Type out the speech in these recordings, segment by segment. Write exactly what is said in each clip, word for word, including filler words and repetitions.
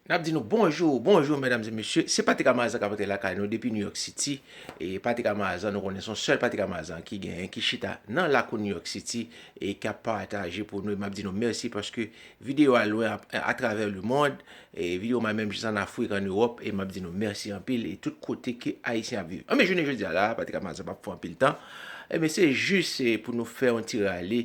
N ap di nou bonjou, bonjou, medam e mesye. Se Patrick Amazan k ap antre lakay nou depi New York City. E Patrick Amazan, nou konnen se yon sèl Patrick Amazan ki genyen, ki chita nan lakou New York City e k ap pataje pou nou. E m ap di nou mèsi paske videyo a lwen a, atravè lemond. E videyo m a menm jis ann Afrik, ann Ewòp. E m ap di nou mèsi anpil. E tout kote ke Ayisyen ap viv. Anben, jounen jodi a la, Patrick Amazan p ap fè anpil tan. Enben, se jis, e, pou nou fè yon ti rale.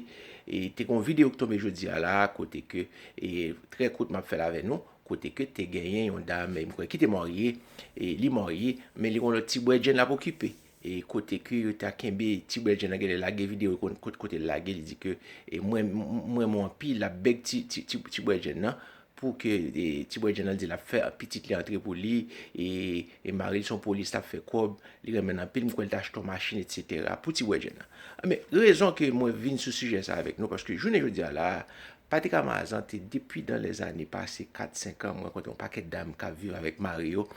E te gen yon videyo ki tonbe jodi a la, kote ke, e, trè kout, m ap fè l avè nou. Kote ke te genyen yon dam, e, m kwè, ki te marye, e li marye, men li gen yon lòt ti bredjenn l ap okipe. E kote ke yo ta kenbe ti bredjenn nan, genlè lage videyo, kon-, kot-, kote l lage, li di ke, e, mwen, m-, m-, mwen renmen w anpil, l ap bèg ti, ti, ti, ti bredjenn nan, pou ke, e, ti bredjenn nan di l ap fè pitit li antre pou li, e, e mari l se yon polis, l ap fè kòb, li renmen l anpil, m kwè l te achte yon machin, etsetera, pou ti bredjenn nan. Men, rezon ke mwen vin sou sijè sa avèk nou, paske jounen jodi a la, Patrick Amazan te depi dans les années passées, kat, senk an, mwen rankontre yon pakèt dam k ap viv avèk mari yo,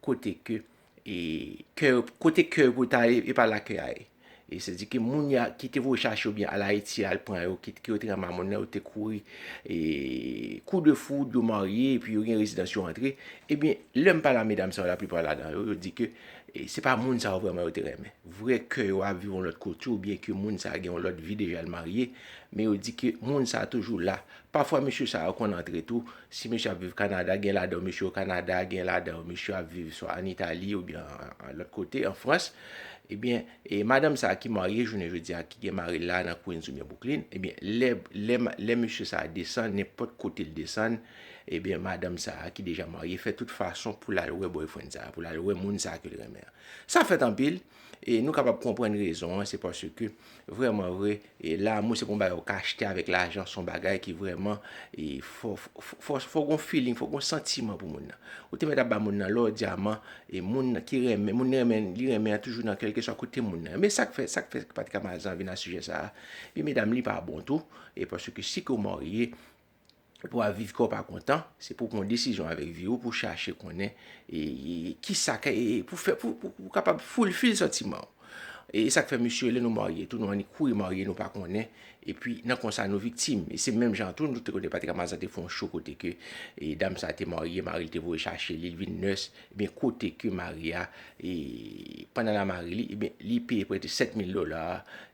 kote ke, e, kè, kote kè yo pou ta ye, e pa la kè a ye. E se di ke moun ya, ki te voye chache yo oubyen al Ayiti, al pran yo, ki, ki yo te renmen moun nan, yo te kouri, e, kou de foud, yo marye, epi yo gen rezidans yo antre. Ebyen, lè m pale a medam sa yo, laplipa ladan yo, yo di ke, e, se pa moun sa yo vrèman yo te renmen. Vrè kè yo ap viv yon lòt kote, oubyen ke moun sa gen yon lòt vi deja, l marye, men yo di ke moun sa toujou la. Pafwa, mesye sa yo konn antre tou. Si mesye ap viv Kanada, gen ladan yo mesye yo Kanada, gen ladan yo mesye ap viv swa ann Itali oubyen an, an lòt kote, an Frans. Ebyen, e madanm sa a ki marye jounen jodi a, ki gen mari l la nan Queens oubyen Brooklyn, ebyen, lè, lè, lè mesye sa a desann, nenpòt kote l desann, ebyen, madanm sa a ki deja marye fè tout fason pou l al wè boyfriend sa a, pou l al wè moun sa a ke l renmen an. Sa fèt anpil, e nou kapab konprann rezon an, se paske vrèman vre, e lanmou se pa yon bagay ou ka achte avèk lajan, se yon bagay ki vrèman, e fò, fò, fò, fò gen yon feeling, fò gen yon santiman pou moun nan. Ou te mèt ap ba moun nan lò, dyaman, e moun nan ki renmen, moun nan renmen, li renmen an toujou nan kèlkeswa kote moun nan. Men sa k fè, sa k fè Patrick Amazan vin a sijè sa a. Epi medam li pa bon tou, e paske si ke w marye, pou w ap viv kè w pa kontan, se pou w pran yon desizyon avèk vi w, pou w chache konnen, e, e, kisa ka, e, pou fè, pou, pou, pou w kapab fulfill santiman w. E sa k fè, mesye, lè nou marye tou, nou annik kouri marye, nou pa konnen. Epi, nan konsa, nou viktim. E se menm jan tou, nou te konnen Patrick Amazan te fè yon show kote ke, e, dam sa te marye, mari l te voye chache li, li vin nès. Ebyen, kote ke mari a, e, pandan l a mari li, ebyen, li peye prèske sèt mil dola,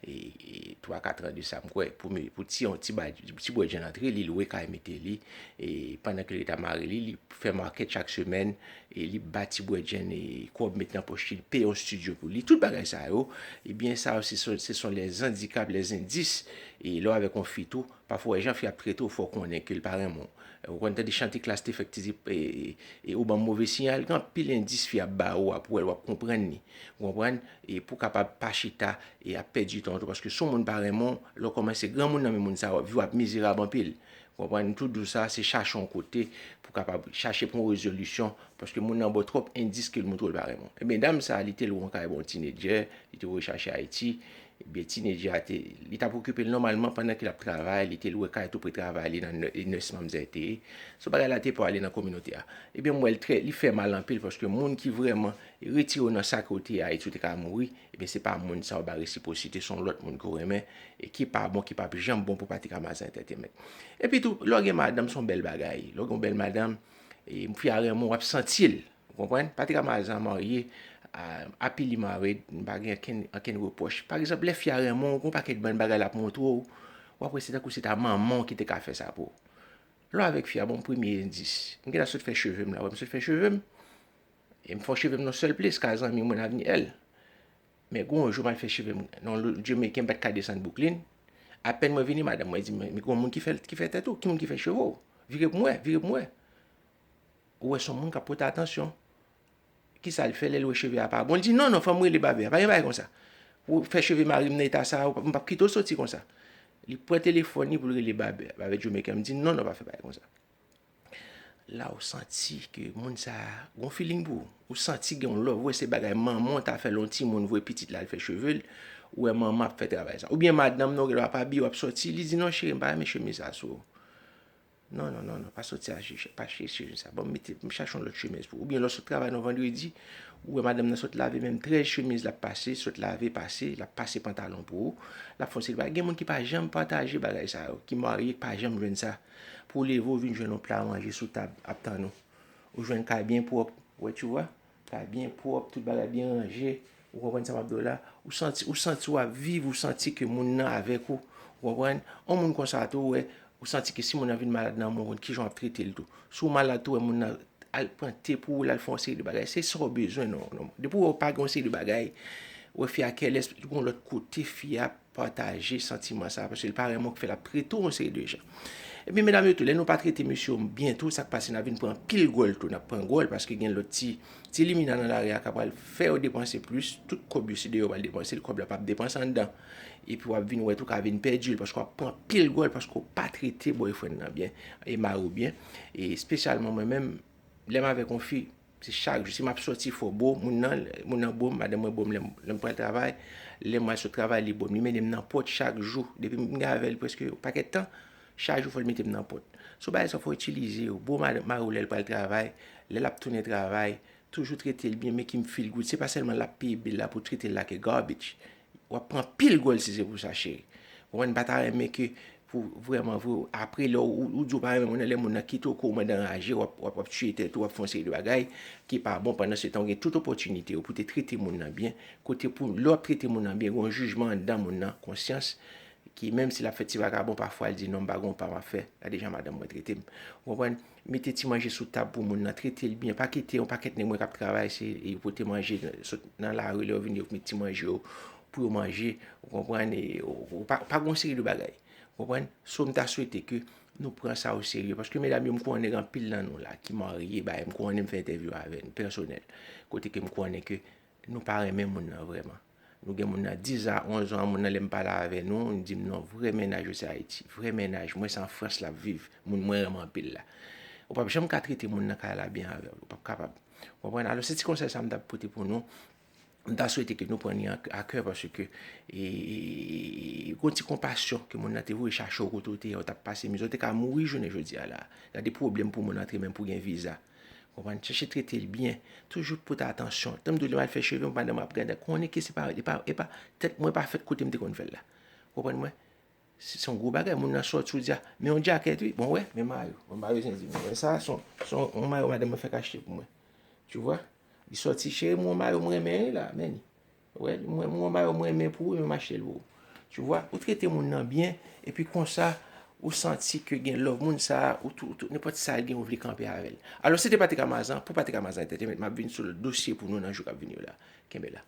e, e, twa, kat an de sa, m kwè, pou, pou ti, yon ti ba-, ti bredjenn antre, li lwe kay mete li, e, pandan ke li ta mari li, li fè makèt chak semèn, e, li ba ti bredjenn, e, kòb met nan pòch li, li peye yon estidyo pou li, tout bagay sa yo, ebyen, sa yo, se son, se son les handicaps, les indices, e, lè w avèk yon fi tou, pafwa, w wè jan fi ap trete w, fò w konnen ke l pa renmen w. Ou konn tande Chanticleer te fè ti, e, e, e ou ban m move siyal, gen anpil endis fi ap ba ou, w ap wè l, w ap konprann li. Ou konprann? E pou w kapab pa chita e ap pèdi tan w tou, paske si yon moun pa renmen w, lè w kòmanse granmoun nan men moun sa yo, vi w ap mizerab anpil. Ou konprann? M tou di w sa, se chache yon kote pou w kapab chache pran yon rezolisyon, paske moun nan ba w twòp endis ke l montre w l pa renmen w. Ebyen, dam sa a, li te lwe yon kay ba yon tinedjè, li te voye chache Ayiti. Ebyen, tinedjè a te, li t ap okipe l nòmalman pandan ke l ap travay, li te lwe kay tou pre travay li nan nè-, nès manmzèl te ye. So, bagay la te pale nan kominote a. Ebyen, m wè l trè, li fè mal anpil, paske moun ki vrèman retire w nan sa ke w te ye Ayiti, ou te ka mouri, ebyen, se pa moun sa w ba resipwosite, se yon lòt moun ke w renmen, e ki pa bon, ki p ap janm bon pou Patrick Amazan Entertainment. Epi tou, lè w gen madanm, se yon bèl bagay. Lè w gen yon bèl madanm, e fi a renmen w, w ap santi l. Ou konprann? Patrick Amazan marye, a, happily married, m pa gen ankenn, ankenn repwòch. Pa egzanp, lè fi a renmen w, gen yon pakèt bann bagay l ap montre w, w ap wè se tankou se ta manman w ki te ka fè sa pou ou. Lè w avèk fi a, ban m premye endis. M gentan sot fè cheve m la, w wè m sot fè cheve m? E m fè cheve m nan sèl plis, ka zanmi mwen Avni L. Men gen yon jou m al fè cheve m nan Jamaican, m pa t ka desann Brooklyn. Apèn mwen vini, madanm mwen di, "Men, men gen yon moun ki fè, ki fè tèt ou, ki moun ki fè cheve w? Vire pou mwen, vire pou mwen." Ou wè se yon moun k ap pote atansyon. Kisa l fè lè l wè cheve a pa bon? L di, "Non, non, fò m rele babè a, pa gen bagay konsa. Ou fè cheve mari m nan eta sa a, m p ap kite w soti konsa." Li pran telefòn li pou l rele babè, babè Jamaican. M di, "Non, non, pa fè bagay konsa." La ou santi ke moun sa a gon feeling pou ou. Ou santi gen yon love, ou wè se bagay manman w ta fè lè yon timoun voye pitit la al fè cheve l, ou wè manman ap fè travay sa. Oubyen madanm nan, ou genlè w ap abiye, w ap sòti, li di, "Non, cheri, m pa renmen chemiz sa sou ou." "Non, non, non, non, pa sòti a, pa chèche sa. Bon, m mete, m chache yon lòt chemiz pou ou." Oubyen lè w sot travay nan vandredi, ou wè madanm nan sot lave menm trèz chemiz l ap pase, sot lave, pase, l ap pase pantalon pou ou, l ap fè yon seri bagay. Gen moun ki pa janm pataje bagay sa yo, ki marye, ki pa janm jwenn sa. Pou w leve, w vin jwenn yon pla manje sou tab, ap tann ou. Ou jwenn kay byen pwòp, wè, tu vois, kay byen pwòp, tout bagay byen ranje. Ou konprann sa m ap di w la? Ou santi, ou santi w ap viv, ou santi ke moun nan avèk ou. Ou konprann? Yon moun konsa tou, wè, ou santi ke si moun nan vin malad nan men w, kijan w ap trete l tou. Si w malad tou, wè, moun nan al pran te pou ou, l al fè yon seri de bagay. Se sa w bezwen, non, non. Depi w wè w pa gen yon seri de bagay, wè fi a kèlès, gon lòt kote fi a pataje santiman sa, paske l pa renmen w, k fè l ap trete w yon seri de jan. Epi medam yo tou, lè nou pa trete mesye yo byen tou, sa k pase, n a vin pran anpil gòl tou, n ap pran gòl, paske gen lòt ti, ti limina nan lari a k ap pral fè yo depanse plis, tout kòb yo se deyò yo pral depanse l, kòb la p ap depanse anndan. Epi w ap vin wè tou ka vin pèdi l, paske w ap pran anpil gòl, paske w pa trete boyfriend nan byen, e mari w byen, e espesyalman mwen menm, lè m avèk yon fi, se chak jou. Si m ap sòti fò bo, moun nan, moun nan bo m, madanm mwen bo m, lè m, lè m pral travay, lè m al sot travay, li bo m. Li mennen m nan pòt chak jou. Depi m gen avè l prèske yon pakèt tan, chak jou fò l mete m nan pòt. So, bagay sa fò itilize yo. Bo madanm, mari w lè l pral travay, lè l ap tounen travay, toujou trete l byen, make him feel good. Se pa sèlman l ap peye bil la pou trete l like a garbage. W ap pran pil gòl si se pou sa, cheri. Ou konprann? M pa ta renmen ke pou vrèman vre, apre lè ou, ou di w pa renmen moun nan, lè moun nan kite w, ke w mande anraje, w ap, w ap, w ap tiye tèt ou, w ap fè yon seri de bagay ki pa bon. Pandan se tan, ou gen tout opòtinite yo pou te trete moun nan byen, kote pou lè w ap trete moun nan byen, gen yon jijman anndan moun nan, konsyans, ki menm si l ap fè ti vakabon, pafwa l di, "Non, m pa gen yon pa m ap fè, gade jan madanm mwen trete m." Ou konprann? Mete ti manje sou tab pou moun nan, trete l byen, pa kite yon pakèt nèg mwen k ap travay, se yo pote manje sot nan lari, lè yo vini, yo met ti manje yo pou yo manje, ou konprann? E, ou, ou pa, pa gen yon seri de bagay, ou konprann? So, m ta swete ke nou pran sa o serye, paske medam yo, m konnen gen anpil nan nou la ki marye, bay, m konnen m fè entèvyou avè nou, pèsonèl, kote ke m konnen ke nou pa renmen moun nan vrèman. Nou gen moun nan diz a onz an, moun nan lè m pale avè nou, li di m, "Non, vrè mennaj yo se Ayiti. Vrè mennaj, mwen se an Frans l ap viv. Moun mwen renmen anpil la." Ou p ap janm ka trete moun nan kay la byen avè l. Ou p ap kapab. Ou konprann? Alò, se ti konsèy sa m t ap pote pou nou. M ta swete ke nou pran li an, a kè, paske, e, e, e, gon ti konpasyon ke moun nan te voye chache w kote w te ye, w t ap pase mizè, w te ka mouri jounen jodi a la. Gade pwoblèm pou moun antre menm pou gen viza. Konprann? Chèche trete l byen. Toujou pote atansyon. Tanm di w, lè m al fè cheve m, pandan m ap gade, konnen ke se pa, e pa, e pa, tèt mwen pa fèt kote m te konn fè l la. Konprann mwen? Se, se yon gwo bagay. Moun nan sòti, ou di, "A, men yon djakèt, wi." Bon, wè, men mayo. Bon, mayo, zen di, men sa, se yon, se yon mayo madanm mwen fèk achte pou mwen. Tu vois? Li sòti, "Cheri, m yon mayo m renmen, wi, la, men li." Wè, mwen, mwen, mwen, mwen renmen pou ou, men m achte l pou ou. Tu vois, ou trete moun nan byen, epi konsa, ou santi ke gen love moun sa, ou tou, ou tou, nenpòt sa l gen, ou vle kanpe avè l. Alò, se te Patrick Amazan, pou Patrick Amazan Entertainment, m ap vin sou lòt dosye pou nou nan jou k ap vini yo la. Kenbe la.